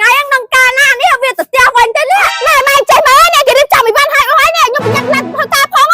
ហ្នឹងនឹងការណានេះវាទៅផ្ទះវិញទៅនេះណែម៉ែចេះមើលនេះគេរៀបចំអីវ៉ាន់ឲ្យអស់ហើយនេះខ្ញុំប្រញាប់ណាស់ធ្វើការផង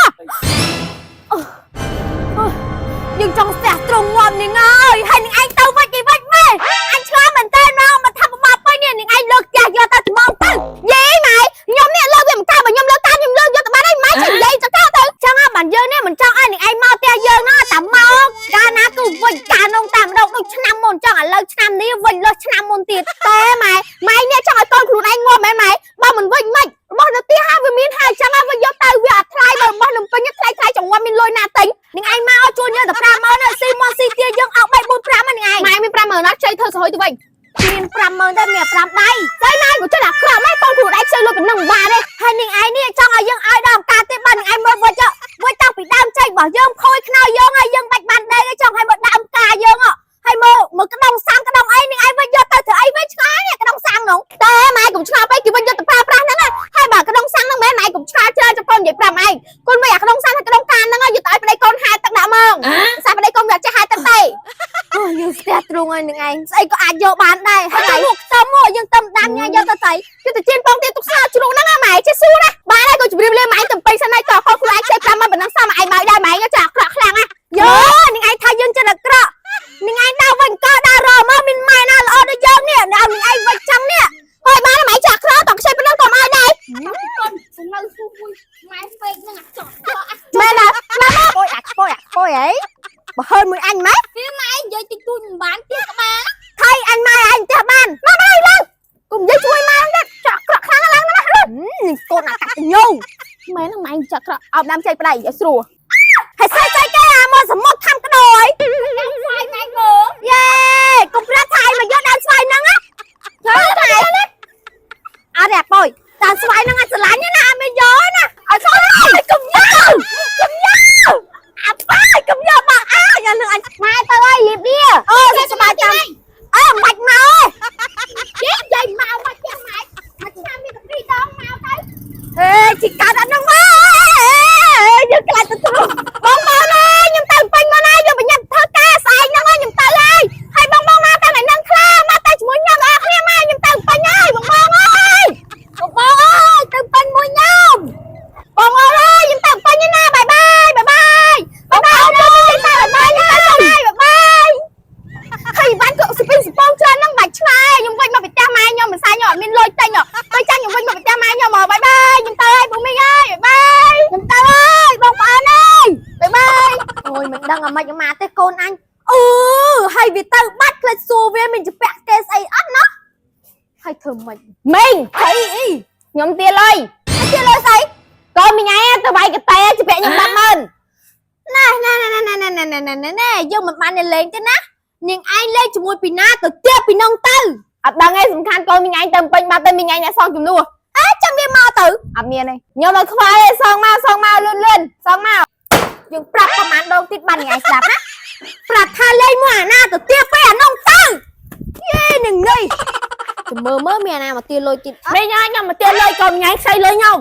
យើងចង់ស្ទះត្រង់ងាប់នេះអើយហើយនឹងឯងទៅវិញអីវិញម៉ែអញឆ្ងល់មែនតើមកថាមកពេញនេះនឹងឯងលើកផ្ទះយកទៅត្មងទៅយេម៉ែខ្ញុំនេះលើកវាមិនកើតបើខ្ញុំលើកតាមខ្ញុំលើកយកទៅបានហើយម៉ែចេះនិយាយចកទៅចឹងបានយើងនេះមិនចង់ឲ្យនឹងឯងមកផ្ទះយើងណាតែមកកាលណាគឺវិញកាលនោះតាមម្ដងដូចឆ្នាំមុនចង់ឥឡូវឆ្នាំនេះវិញលើសឆ្នាំមុនទៀតតែម៉ែម៉ែនេះចង់ឲ្យកូនខ្លួនឯងងាប់មែនម៉ែបើមិនវិញមិនរបស់នៅផ្ទះហើយវាមានហើយចឹងហើយវិញយកទៅវាអត់ថ្លៃបើរបស់នៅពេញថ្លៃថ្លៃចង្វាន់មានលុយណាទិញនឹងឯងមកឲ្យជួយយើងតែ50000ណាស៊ីមកស៊ីទាយើងអស់3 4 5ហ្នឹងឯងម៉ែមាន50000ណាខ្ចីធ្វើសហុយទៅវិញមាន50000តែមាន5ដៃស្អីម៉ែក៏ចិត្តអាក្រក់ម៉ែកូនខ្លួនឯងខ្ចីលុយប៉ុណ្ណឹងបានទេហើយនឹងឯងនេះចង់ឲ្យយើងឲ្យដល់ការទៀតបាននឹងឯងមើលវិញវិញតាំងពីដើមចេញរបស់យើងខូចខ្នើយយើងហើយយើងបាច់បានដេកចង់ឲ្យមកដើមការយើងហើយមើលមើលក្តងសាំងក្តងអីនឹងឯងវិញយកទៅធ្វើអីវិញឆ្ងាយនេះក្តងសាំងនោះតែម៉ែកុំឆ្ងល់ពេកគេវិញយកទៅប្រើប្រាស់ហ្នឹងហើយបើក្តងសាំងហ្នឹងមែនម៉ែកុំឆ្ងល់ច្រើនចំពោះនិយាយប្រាប់ឯងគុណវិញអាក្តងសាំងហើយក្តងការហ្នឹងយកទៅឲ្យប្តីកូនហែទឹកដាក់មកសាប្តីកូនវាចេះហែទឹកទេអូយើងស្ទះទ្រូងហើយនឹងឯងស្អីក៏អាចយកបានដែរហើយលក់ខ្ទឹមមកយើងទឹមដាំញ៉ាយកទៅទៅគឺទៅជៀនពងទៀតទុកស្ងោជ្រូកហ្នឹងម៉ែចេះស៊ូណាបានហើយក៏ជម្រាបលាម៉ែទៅពេញសិនហើយតកូនខ្លួនឯងចេះ5ម៉ឺនប៉ុណ្ណឹងសមឯងមកដែរម៉ែចាអាក្រក់ខ្លាំងណាយោនឹងឯងថាយើងចិត្តអាក្រក់នឹងឯងដើរវិញក៏ដើររមកមានម៉ែណាល្អដូចយើងនេះឲ្យនឹងឯងវិញចឹងនេះហើយបានម៉ែចាក់ក្រតខ្ចីប៉ុណ្ណឹងក៏មកដែរ កូនសំឡៅស៊ូមួយម៉ែពេកហ្នឹងអាចចោះ ម៉ែណាម៉ែមកអូយអាខ្ពយអាខ្ពយអីបើហើនមួយអញម៉ែ ម៉ែនិយាយតិចតួចមិនបានទៀតក្បាល ថៃអញម៉ែអញផ្ទះបានមកមកឡើងកុំនិយាយជួយម៉ែទៀតចាក់ក្រក់ខ្លាំងឡើងណានេះកូនអាកាត់ញោម៉ែនឹងម៉ែចាក់ក្រក់អោបដើមចៃប្តីឲ្យស្រួលហើយស្អីស្អីគេអាមកសមុទ្រខំក្តោយ ស្វាយម៉ែមើល យេកុំប្រាប់ថាឯងមកយកដើមស្វាយហ្នឹងណាធ្វើតែអត់ទេអាប៉យដើមស្វាយហ្នឹងអាចស្រឡាញ់ណាអត់មានយកណាឲ្យស្វាយកុំយកកុំយកអាប៉យកុំយកមកអាយ៉ាងនឹងអញម៉ែទៅហើយលៀបនេះអូសប្បាយចាំអើមិនបាច់មក និយាយមកមកផ្ទះម៉ែមួយឆ្នាំមានតែពីរដងមកទៅ ទេហេជីកាត់អត់ហ្នឹងមកយើងខ្លាចទៅទ្រុងបងមកណាខ្ញុំទៅពេញមកណាយើងប្រញាប់ធ្វើការស្អែកហ្នឹងខ្ញុំទៅហើយហើយបងបងមកតែនឹងខ្លាមកតែជាមួយខ្ញុំអរគ្នាមកខ្ញុំទៅពេញហើយបងបងអើយបងបងអើយទៅពេញមួយខ្ញុំបងអើយខ្ញុំទៅពេញណាបាយបាយបាយបាយបាយបាយបាយបាយបាយបាយបាយហើយបានក៏ស្ពីងស្ពងច្រើនហ្នឹងបាច់ឆ្ងាយខ្ញុំវិញមកពីផ្ទះម៉ែខ្ញុំមិនសាខ្ញុំអត់មានលុយទិញទៅចាញ់ខ្ញុំវិញមកពីផ្ទះម៉ែខ្ញុំមកបាយបាយខ្ញុំទៅហើយបងមីងអើយបាយបាយខ្ញុំទៅហើយបងប្អូនអើយបាយបាយអូយមិនដឹងអាម៉េចមកទេកូនអញអឺហើយវាទៅបាត់ផ្លេចសួរវាមានជាពាក់គេស្អីអត់ណោះហើយធ្វើម៉េច មីង ហើយអី ខ្ញុំទាលុយ គេលុយស្អី កូនមីងឯងទៅវាយកតេជពាក់ខ្ញុំ100000 ណែណែណែណែណែណែណែណែណែយើងមិនបានលេងទេណានាងឯងលេងជាមួយពីណាទៅទៀបពីនងទៅ អត់ដឹងទេសំខាន់កូនមីងឯងទៅពេញបាត់ទៅមីងឯងអ្នកសងជំនួស អើចាំវាមកទៅ អត់មានទេខ្ញុំមកខ្វល់ទេសងមកសងមកលឿនលឿនសងមក យើងប្រាប់ប្រហែលដងទៀតបានថ្ងៃស្ដាប់ណាប្រាប់ថាលេងមួយអាណាទៅទៀបពេលអានងទៅយេនឹងនេះចាំមើលមើលមានអាណាមកទាលុយទៀតអត់ មីងឯងខ្ញុំមកទាលុយកូនមីងឯងខ្ចីលុយខ្ញុំ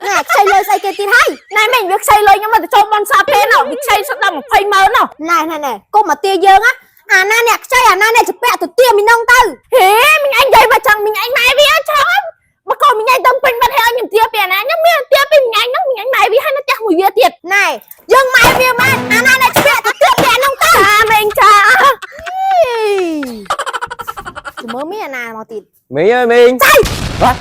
ណែខ្ចីលុយស្អីគេទៀតហើយ ណែមីងវាខ្ចីលុយខ្ញុំមកទៅចូលបនសពទេណោះវាខ្ចីសុទ្ធដល់200,000ណោះ ណែណែណែកុំមកទាយើងណាអាណាអ្នកខ្ចីអាណាអ្នកជពាក់ទៅទៀបមីនងទៅ ហេមីងឯងនិយាយមកចង់មីងឯងម៉ែវាចង់មកកូនមីងឯងទៅពេញបាត់ហើយខ្ញុំទាពីអាណាខ្ញុំមានទាពីមីងឯងហ្នឹងមីងឯងម៉ែវាហើយនៅផ្ទះមួយវាទៀត ណែយើងម៉ែវាមែនអាណាអ្នកជពាក់ទៅទៀបពីអានងទៅ ចាមីងចា ចាំមើលមានអាណាមកទៀត មីងអើយមីង ចៃ បាទ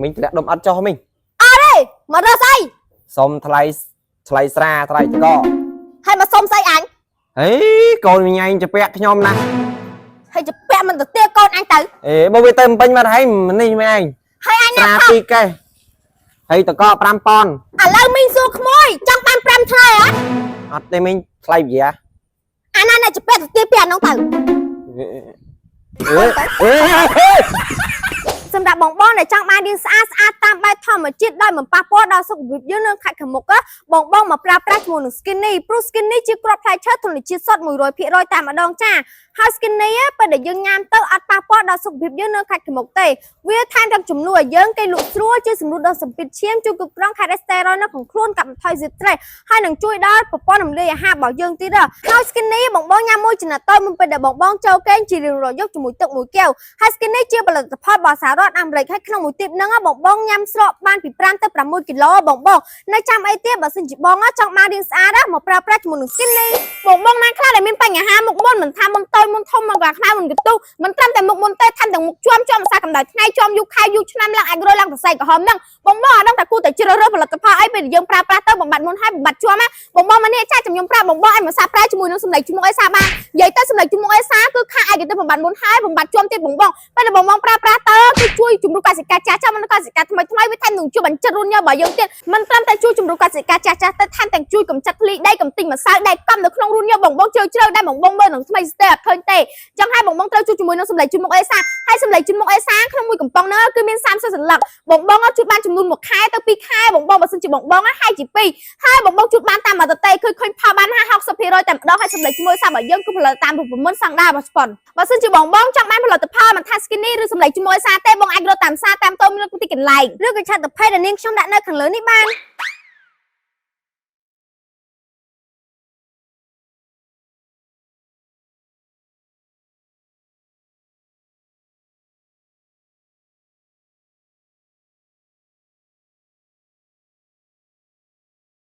មីងធ្លាក់ដុំអត់ចុះមីង អត់ទេមករកស្អី សុំថ្លៃថ្លៃស្រាថ្លៃតក ហើយមកសុំស្អីអញ ហេកូនមីងឯងจะពាក់ខ្ញុំណា ហើយជពាក់មិនទៅទៀបកូនអញទៅ អេបើវាទៅពេញមកហើយនេះមីងឯង ហើយអញ ស្រាពីរកេះហើយតក5ប៉ុន ឥឡូវមីងសួរក្មួយចង់បាន5ថ្ងៃអត់ អត់ទេមីងថ្លៃវិយា អាណាអ្នកជពាក់ទៅទៀបពីអានោះទៅ អេអេ សម្រាប់ប បងបងដែលចង់បានរាងស្អាតស្អាតតាមបែបធម្មជាតិដោយមិនប៉ះពាល់ដល់សុខភាពយើងនឹងខាច់ខាងមុខបងបងមកប្រើប្រាស់ជាមួយនឹង Skinny ព្រោះ Skinny ជាគ្រាប់ផ្លែឈើធម្មជាតិសុទ្ធ100%តែម្ដងចាហើយ Skinny ពេលដែលយើងញ៉ាំទៅអត់ប៉ះពាល់ដល់សុខភាពយើងនៅខាច់ខាងមុខទេវាថែមទាំងជំនួយឲ្យយើងគេលក់ស្រួលជួយសម្រួលដល់សម្ពាធឈាមជួយគ្រប់គ្រង cholesterol នៅក្នុងខ្លួនកាត់បន្ថយ stress ហើយនឹងជួយដល់ប្រព័ន្ធរំលាយអាហាររបស់យើងទៀតហើយ Skinny បងបងញ៉ាំមួយចំណិតតូចមុនពេលដែលបងបងចូលគេងជារៀងរាល់យប់ជាមួយទឹកមួយកែវ ហើយ Skinny ជាផលិតផលរបស់សហរដ្ឋអាមេរិកហើយក្នុងមួយទីបហ្នឹងបងបងញ៉ាំស្រកបានពី5ទៅ6គីឡូបងបងនៅចាំអីទៀតបើសិនជាបងចង់បានរាងស្អាតមកប្រើប្រាស់ជាមួយនឹង Skinny បងបងណាខ្លះដែលមានបញ្ហាមុខមុនមិនថាមុនតូចមុនធំមកខ្មៅមុនកន្ទុះមិនត្រឹមតែមុខមុនទេថែមទាំងមុខជាំជាំម្សៅកម្ដៅថ្ងៃជាំយូរខែយូរឆ្នាំឡើងអាចរយឡើងសរសៃក្រហមហ្នឹងបងបងអត់ដឹងថាគួរតែជ្រើសរើសផលិតផលអីពេលដែលយើងប្រើប្រាស់ទៅបំបត្តិមុនហើយបំបត្តិជាំណាបងបងមកនេះចាចាំខ្ញុំប្រាប់បងបងឲ្យមកសាប្រើជាមួយនឹងសម្លេងជំមុខអេសាបាននិយាយទៅសម្លេងជំមុខអេសាគឺខាឯកទេសបំបត្តិមុនហើយបំបត្តិជាំទៀតបងបងពេលដែលបងបងប្រើប្រាស់ទៅគឺជួយជំរុះកសិកាចាស់ចាស់មិនកសិកាថ្មីថ្មីវាថែមនឹងជួយបញ្ចិតរូនញើរបស់យើងទៀតមិនត្រឹមតែជួយជំរុះកសិកាចាស់ចាស់ទៅថែមទាំងជួយកម្ចាត់ធូលីដីកំទិញម្សៅដែលកំនៅក្នុងរូនញើបងបងជ្រៅជ្រៅដែលបងបងមើលនឹងថ្មីស្ទើរអត់ឃើញទេចឹងហើយបងបងត្រូវជួយជាមួយនឹងសម្លេងជំមុខអេសាហើយសម្លេងជំមុខអេសាក្នុងមួយកំប៉ុងហ្នឹងគឺមាន30សន្លឹកបងបងជួបបានចំនួន1ខែទៅ2ខែបងបងបើសិនជាបងបងហើយជា2ហើយបងបងជួបបានតាមអតតេឃើញឃើញផលបាន50 60%តែម្ដងហើយសម្លេងជាមួយសារបស់យើងគឺផលិតតាមរូបមន្តស្តង់ដាររបស់ជប៉ុនបើសិនជាបងបងចង់បានផលិតផលមិនថា Skinny ឬសម្លេងជាមួយសាទេបងអាចរកតាមផ្សារតាមតូបនៅទីកន្លែង ឬក៏ឆាតទៅ page ដែលនាងខ្ញុំដាក់នៅខាងលើនេះបាន។